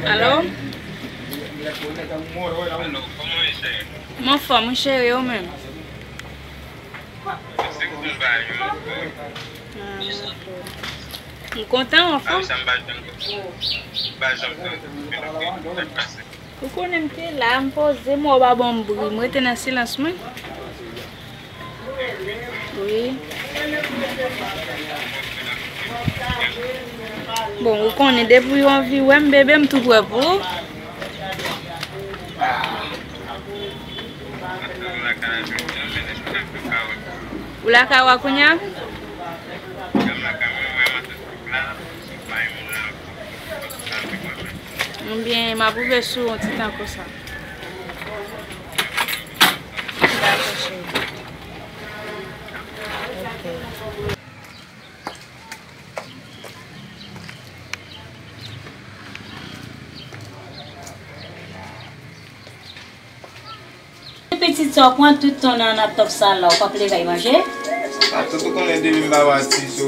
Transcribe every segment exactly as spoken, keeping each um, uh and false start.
Alo? M anfòm, wi, cheri, ou menm? M kontan, ou anfòm? Ou konnen m te la, m poze, m wè w pa ban m bri, m rete nan silans mwen. Wi. Bon, ou konnen depi w anvi wè m, bebe, m tou prè pou ou. Ou lakay ou a kounye a? Ebyen, m ap rive sou yon ti tan konsa. Dakò, cheri. Ok. Pitit sa w pran tout tan nan laptòp sa la, ou p ap leve al manje? Matant, ou konnen depi m pa pati, so,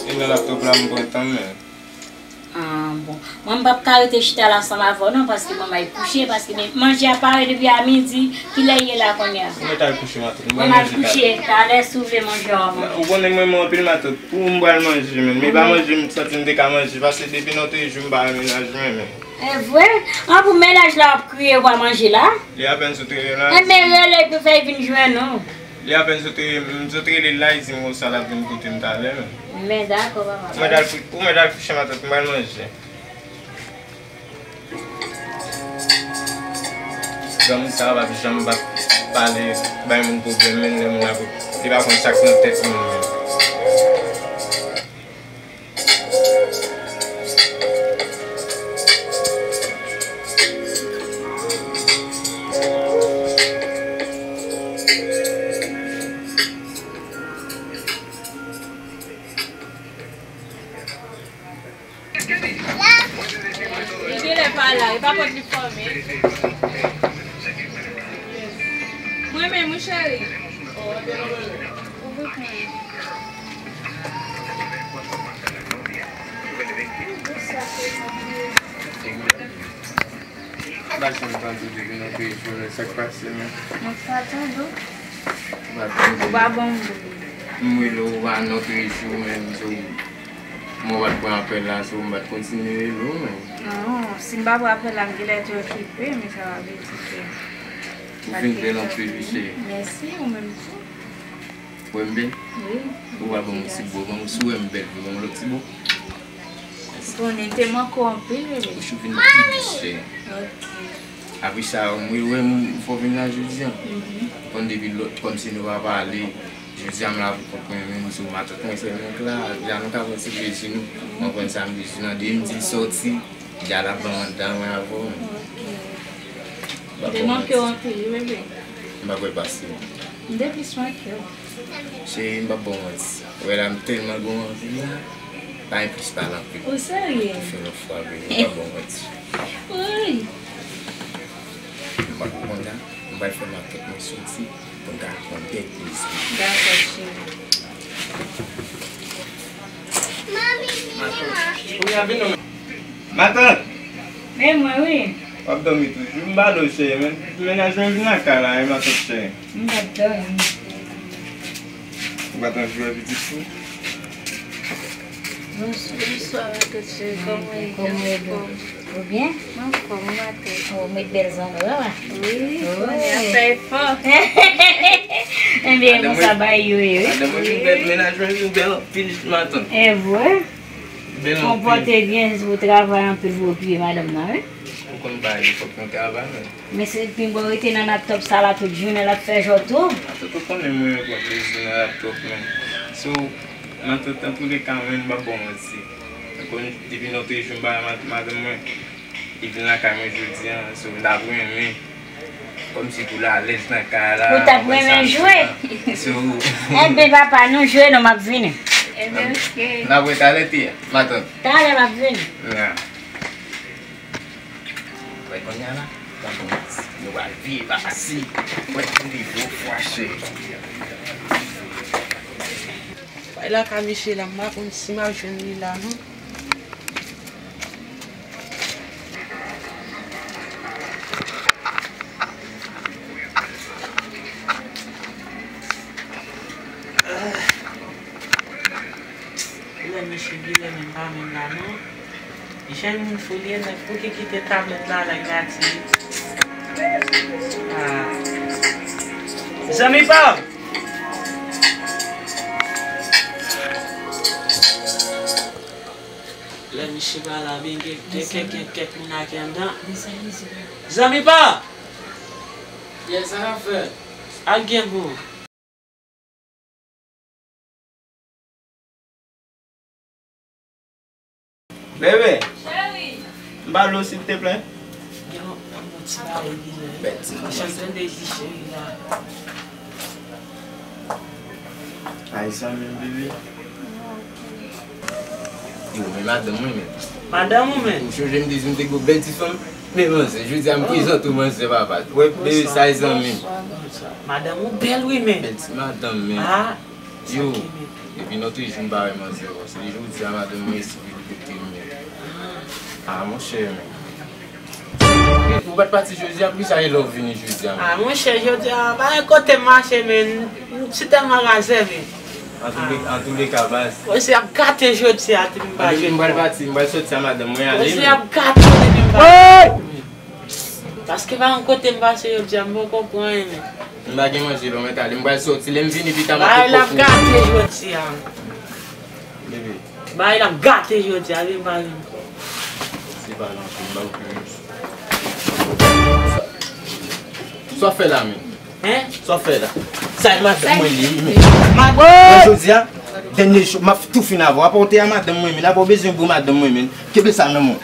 e nan laptòp la m pran tan m, men. Ah, bon. Mwen, m p ap ka rete chita la ansanm avè w, non, paske mwen, m al kouche, paske men manje a pare depi a midi, kilè l ye la kounye a? Ou mèt al kouche, matant. Mwen, m al kouche, talè, si w vle manje, w a manje. Ou konnen mwen, mwen anpil, matant. Pou m pral manje, men. Men pa manje, m santi m te ka manje, paske depi nan te jou, m pa wè mennaj mwen, men. E vre? An pou mennaj la ap kriye w pa manje la? Li apèn sot rele la. Enben rele pou fè l vin jwenn ou. Li apèn sot rele, m sot rele l la, li di m konsa l ap vin kote m talè menm. Men dakò, papa. Ou mèt al kouche, ou mèt al kouche, matant, m pral manje. Granmoun sa a p ap janm p ap pale, bay moun pwoblèm, menm lè moun ap, li pa konn sa k nan tèt moun menm. Li genlè pa la, e pa pòt li fèmen. Mwen menm, wi, cheri. Ouvri pou mwen. M pa janm tande w depi nan peyi, sa k pase menm? Mwen pa tande w. Ou pa tande. Ou pa bon moun. M rele w, ou pa nan peyi, menm, so, mwen pa t pran apèl la, so, m pa t kontinye rele w, menm. Non, si m pa pran apèl la, m genlè te okipe, men sa pa vle di ke m pa t gen tan. Ou fin bèl anpil, wi, cheri. Mèsi, ou menm tou. Ou wè m bèl? Wi. Ou pa ban m yon ti bo, ban m, si w wè m bèl, ban m lòt ti bo. Ou konnen, m te manke w anpil, bebe. Bouch ou vin pi dous, cheri. Ok. Apre sa, mwen, wè m, fò w vin la jodi a. Mhm. Konn depi lòt, kòmsi nou pa pale. Jodi a, m la pou kont mwen menm, sou matant mwen, se mwen k la. Deja nou ka pran ti plezi nou. Mwen konn sa m bezwen nan de m di l sòti. Deja l ap ban m anndan mwen avè w. Ok. M te manke w anpil, wi, bebe. M pa kwè l pase. M te plis manke w. Cheri, m p ap ba w manti. Ou wè la, m tèlman gen w anvi la, pa gen plis pale anpil. Ou serye? Pou fè yon fwa, bebe, m p ap ba w manti. Woy! M p ap konn la, m pral fè makèt mwen soti pou m ka pran bèl plezi. Dakò, cheri. Matant! Men mwen, wi. W ap dòmi toujou? M ba do cheri, men mennaj mwen vin lakay la, wi, matant cheri. M pa t dòmi. Ou pa t anvi wè pitit fi w? Bonswa, bonswa, matant cheri. Kòman w ye? Kòman w ye? Ou byen? M anfòm, matant. Ou met bèl zanno, wi. Wi, konnen ap fè efò. Ebyen, konsa bagay yo ye, wi. Madanm mwen vin bèl, mennaj mwen vin bèl anpil, matant. E vre? Bèl anpil. Konpòte byen, ou travay anpil pou w okipe madanm nan, wi. Konn bagay, fòk nou travay, men. Men se pinga w rete nan laptòp sa la tout jounen, l ap fè jòt ou. Matant, ou konnen mwen, mwen pran plezi nan laptòp, men. So, matant, antouleka, men, m p ap ba w manti. Ou konn, depi nou te jwenn bagay mat-, madanm mwen, li vin lakay mwen jodi a, so, m t ap renmen. Kòmsi pou l alèz nan kay la. Ou t ap renmen jwe? So, enben, papa, nou jwe, non, m ap vini. Enben, oke. N ap wè talè, ti, matant. Talè, m ap vini. Ya. Wè kounye a la, tankou nou pral viv asi. Wè ki nivo fwache. Bay la ka mesye la, m pa konn si m ap jwenn li la, non. Lè mesye Gilè menm pa menm la non. Jan moun fou li ye nèg, pou ki kite tablèt la la grati. Ah. Zanmi pa m. Lè misye pa la, ben gen, gen kèk, gen kèk moun ak anndan. Zanmi pa! Yes, sa n ap fè? Al gen bon. Bebe! Cheri! M ba dlo, silteplè. Gen yon, yon ti bagay li la. Bèl ti manman. Jan tande li, cheri la. Ay, zanmi m, bebe. Yo, men madanm mwen, men. Madanm ou, men? Ou sonje m te di m te gon bèl ti fanm? Men manzè, jodi a m prezante w manzè, papa. Wè, bebe, sa e zanmi m. Madanm ou bèl, wi, men. Bèl ti madanm, men. Ah, yo, sa ki, men? Depi nou te jwenn pa wè manzè, bon, se jodi a madanm mwen esplike l kote m, men. Ah, monchè, men. Ou pa t pati jodi a, poukisa e lè w vini jodi a? Ah, monchè, jodi a, pa gen kote m mache, men. M si tèlman razè, men. Antouleka, baz. Jodi a ap gate jodi a, depi m pa jwenn. M pral pati, m pral soti a madanm mwen ale. Jodi a ap gate depi m pa jwenn. Paske pa gen kote m pase jodi a, m poko pran anyen, men. M pa gen manje, bon, mwen t ale. M pral soti, lè m vini pita, m ap poko pran. Bagay la ap gate jodi a. Bebe. Bagay la ap gate jodi a, vin pale ankò. Se pa nan fim, ba ou plis. Sa w fè la, men? Hein? Sa w fè la? Sa e madanm mwen li, men. Mwen jodi a, dènye jou, m ap tou fin avè w. Apa w te a madanm mwen, men. Apa w bezwen bri madanm mwen, men. Kenbe sa nan men w.